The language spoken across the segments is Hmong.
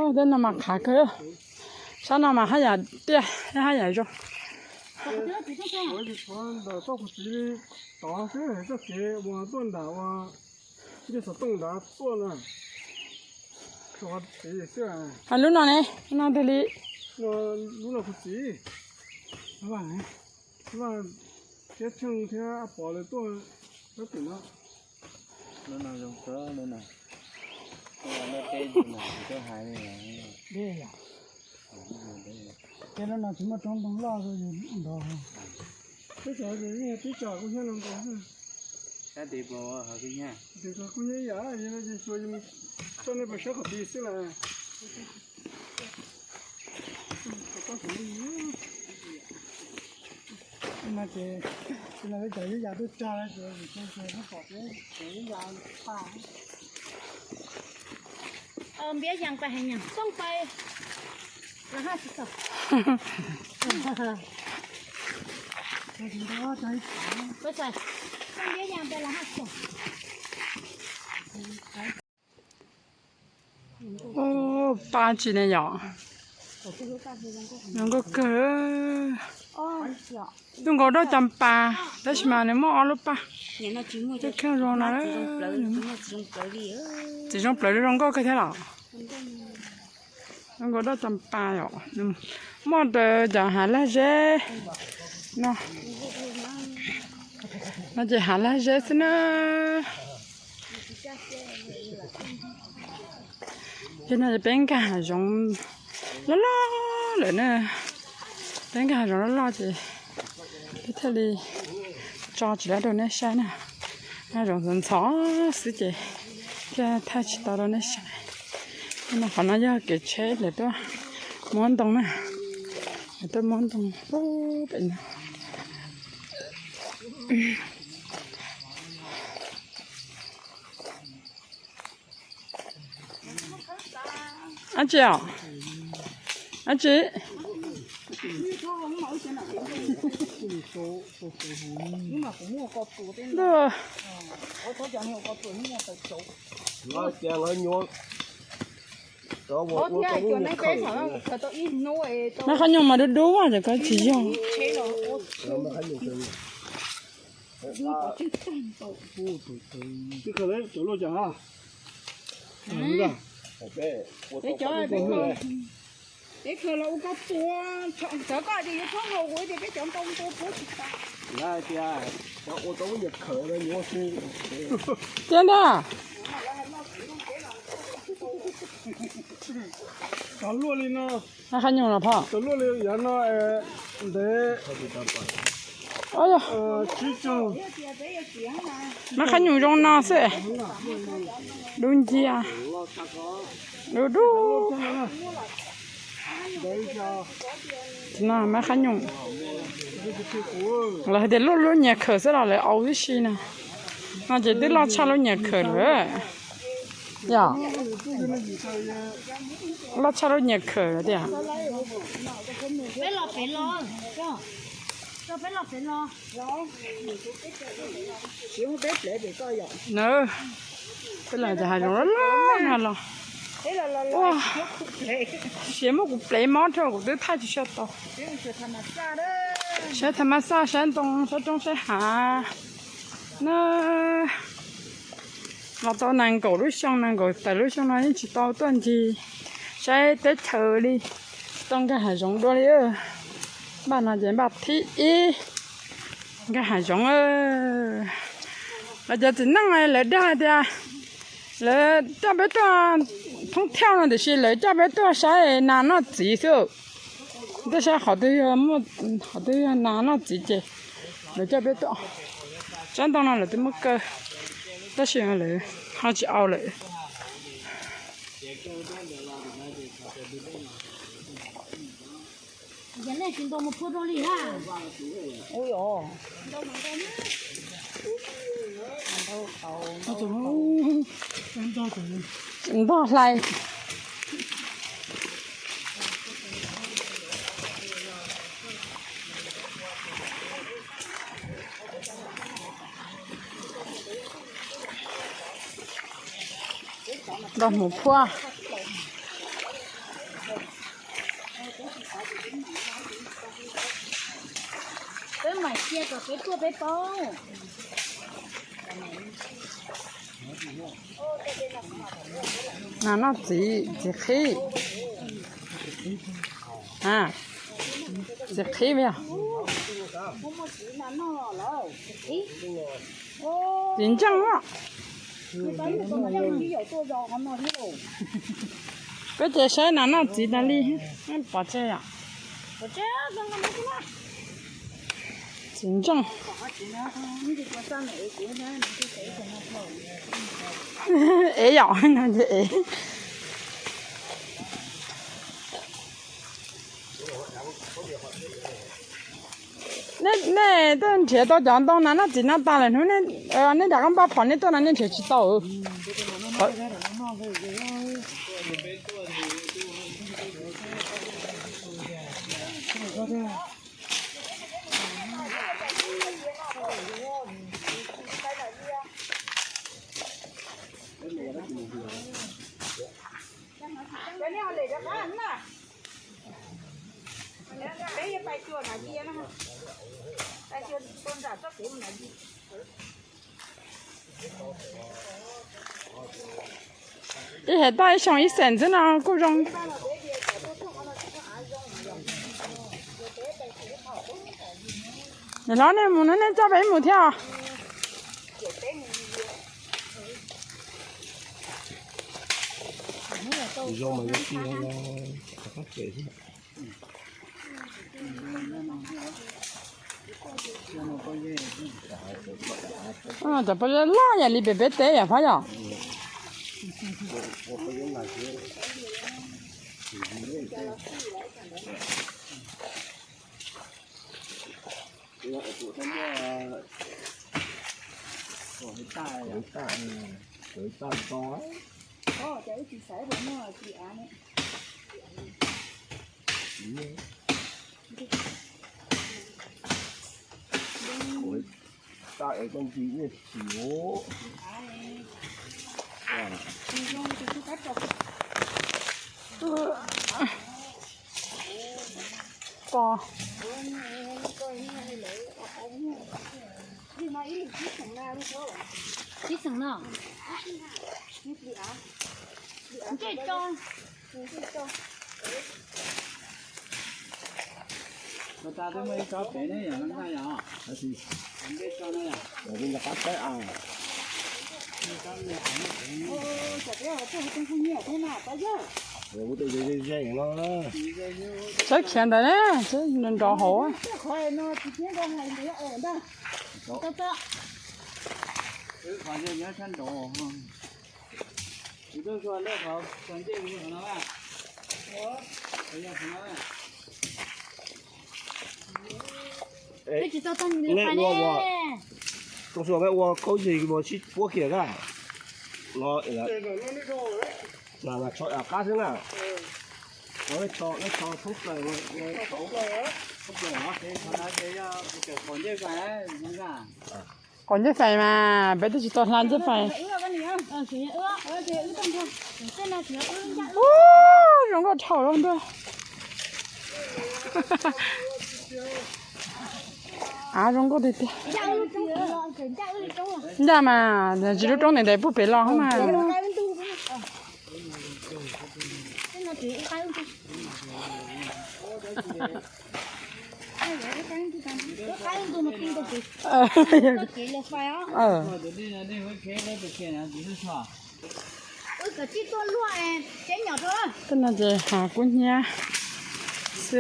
Tej no mas qhav kawg, sab no mas haj yam tiaj thiab haj yam zoo. Txoj kev uas tuaj nram uas ncej xov tooj nrad tuaj na. Lub no ne, lub no twg li? Lub no kuv txiv. Vaj thiab Tsheej thiab Pov lawv tuaj sab tim no. Lub no zoo kawg, lub no. Lub no tej no kuv twb hais li. Ces lub no tsis muaj roob ntoo loj nrog. Twb teb tsam kuj hnyiab no nkaus. Sab tim pos kuj hnyiab. Kuj hnyiab ib yam, yog no ces xyuas tso nej pais saib qhov tid xwb las. No ces, no cov ib yam tuaj tsa ces, ces pom peb cov ib yam pa. Npiab yas pais heev nyam xoob pais los haj tsis txog. Npiab yas pais los haj txog. Ub, paj tsi ne yom? Zoo nkauj kawg. Lub nkaus dawb cov pas, tab sis mas nws muaj ob lub paj. Tej kheej zoo no. Txiv zoo plawv zoo nkauj kawg thiab los? Zoo nkauj dawb cov pas yom. Muaj rau cov hav laj zeb no. No ces hav laj zeb xwb na. Ces no ces peb nkag hav zoov loj loj lawm na. Peb nkag hav zoov loj loj ces peb thiaj li tso tsis tau rau nej saib na. Hav zoov ntxhov ntxhov xwb ces thiaj thaij tsis tau rau nej saib. No qhov no yog kev tsheb lawv tuaj muab ntoo na. Lawv tuaj muab ntoo pem no. Ab tsi os? Ab tsi? Mab qab nyuj mas dub dub ces koj tsis yog. Tiag ntag. Mab qab nyuj los phom. Mab qab nyuj zoo no xwb. Dub ncia. Dub dub. Mab qab nyuj. Lawv hais tias lub lub nyias khawm xwb los lawv au tib si na. No ces twb loj tshaj lub nyias khawm lawm. Yog loj tshaj lub nyias khawm tiag. Na, peb los ces hav zoov loj loj no los. Ua, siav muab kuv plev mob thiab kuv twb thaij tsis tshua tau. Saib tha mas xaj, saib ntoo, saib roob, saib hav na. Los tau nees nkaum lub xyoo, nees nkaum tawm lub xyoo no yeej tsis tau tuaj ncig saib teb chaws li, tau nkag hav zoov dua li. Npaj no ces npaj thib ib, nkag hav zoov. Lawv cov txiv neej lawv dag tias lawv coj peb tuaj thoob thiaj no tiam sis lawv coj peb tuaj saib nas noj txiv xwb. Tuaj saib qhov twg yog, qhov twg yog nas noj txiv ces lawv coj peb tuaj. Tsob ntoo no lawv twb muab kaw, tab sis lawv ho tsis au lawm. Ntog hlais. Ntog hmuv phuaj. Peb mam cia kom peb tuaj peb paub. Nas noj txiv, txiv qhib. A, txiv qhib yog. Txiv ntseej os. Peb ces saib nas noj txiv tas li. Pov tseg yom. Txiv ntseej. Ev yom, no ces ev. Nej twb nrhiav tau cov ntoo nas noj txiv no tas lawm hnub, nej rov qab npaj phom nej tuaj no nej nrhiav tsis tau. Ib hais toj ib xyoo ib xees xwb no kuj zoo. Niam hlob, nej mus no nej coj peb mus thiab os. Zoo mas zoo, cov pob zeb loj yam li pem peb teb yom Fab yom. Pos. Ib xeem no. Ntsej tso. Ua tas twb muaj ib tsob pem ne yom, no yom. Ntsej tso no yom. Qab teb a. Tsheb khiav ntawd ne, tsheb nrov hauv. Nej ua, ua khaub zig ua sib puab kiag na. Tso qab xwb na. Qaum ncej fais mas peb twb tsis tau hla ncej fais. Ub, zoo nkauj dhau lawm ntuj. Av zoo nkauj tiag tiag. Ncaj mas tsis lub roob ntev ntev puag pem los mas. Tej no ces hav kub hnyiab xwb.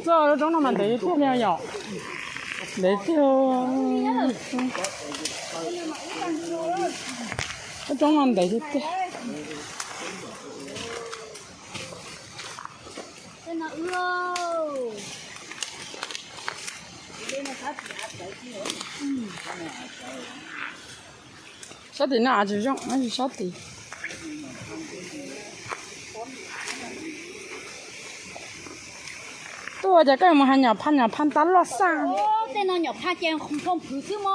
Txoj lub roob no mas ntev tiag li yom. Ntev tiag. Lub roob no ntev tiag tiag. Sab tim no tsis zoo, sab tim. Ua cas koj yuav mus hais nyom phaj, nyom phaj tab loj xaj. Tej no nyom phaj ces nphoo phwv xwb mog.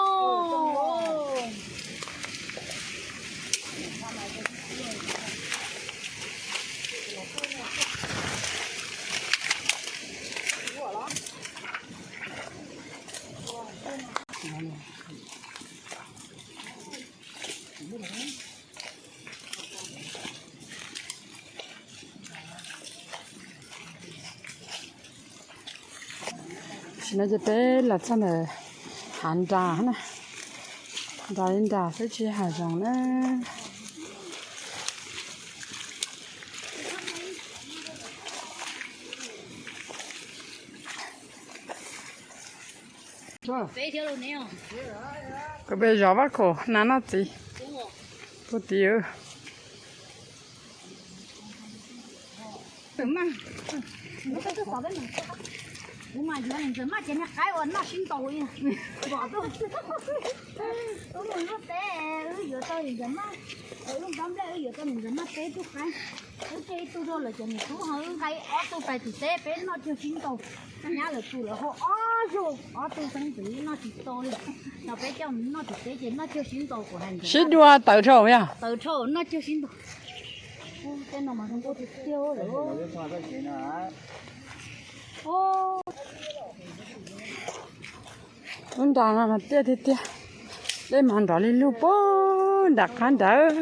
Tam sim no ces peb los txog ntawm hav nras na, nras li nras xwb tsis hav zoov na. Kuv pem zov vaj khaum na noj txiv. Puag tim kuv mas yuav niam ntxawm maj ces niag qaib ua noj sib ntaus. Wb mus lub teb wb yuav tau niam ntxawm maj, lub nplej wb yuav tau niam ntxawm maj peb tug qaib. Wb tseg ib tug rau lawm ces niam tub ho wb nqa ob tug pais tim teb peb noj cuag sib ntaus. Nyab lawv tus lawv hu ob zaug ob tug xeeb ntxwv noj tsis tau li. No peb coj noj tim teb ces noj cuag sib ntaus kuv hais ntxawm. Sib dua tawv dhau yog tawv dhau noj cuag sib ntaus. Tej no mas zoo nkauj tiag tiag lawm. Lub nram no mas tiaj tiag tiag, dej mas nrov li lug puag nram qab nrad.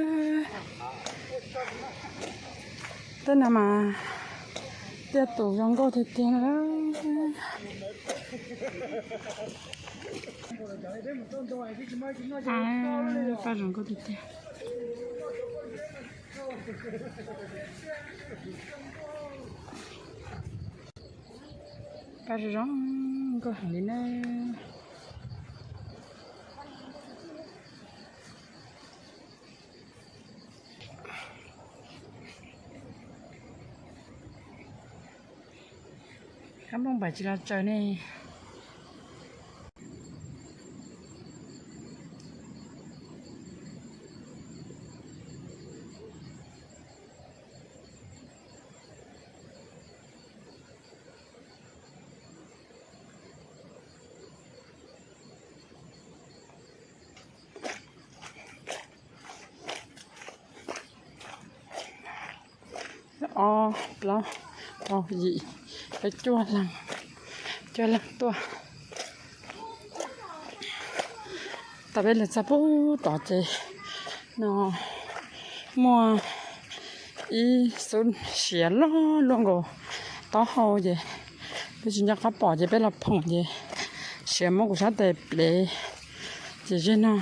Tej no mas tiaj tus zoo nkauj tiag tiag na. Paj zoo nkauj tiag tiag. Paj zoo zoo nkauj heev li na. Kab nplooj npaim tsis los tsaws ne. Ob, plaub, kaum, yim, peb, cuaj leeg, cuaj leeg tuaj. Tau peb los txog pub tod ces no muaj ib xub siav loj luaj nkaus taub hau ces peb tsis nco qab pom ces peb los phoom ces siav muab kuv sab tes plev ces zeg no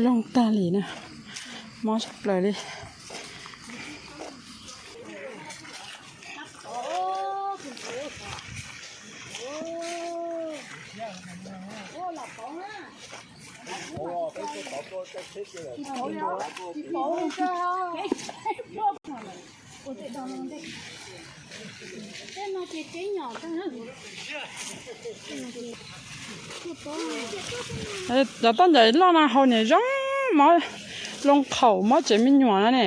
loog tag li na, mob tshaj plaws li. Cov toj ncaim loj no haus niam zoo, mob loo qhaum mob tsev me nyuam no ne.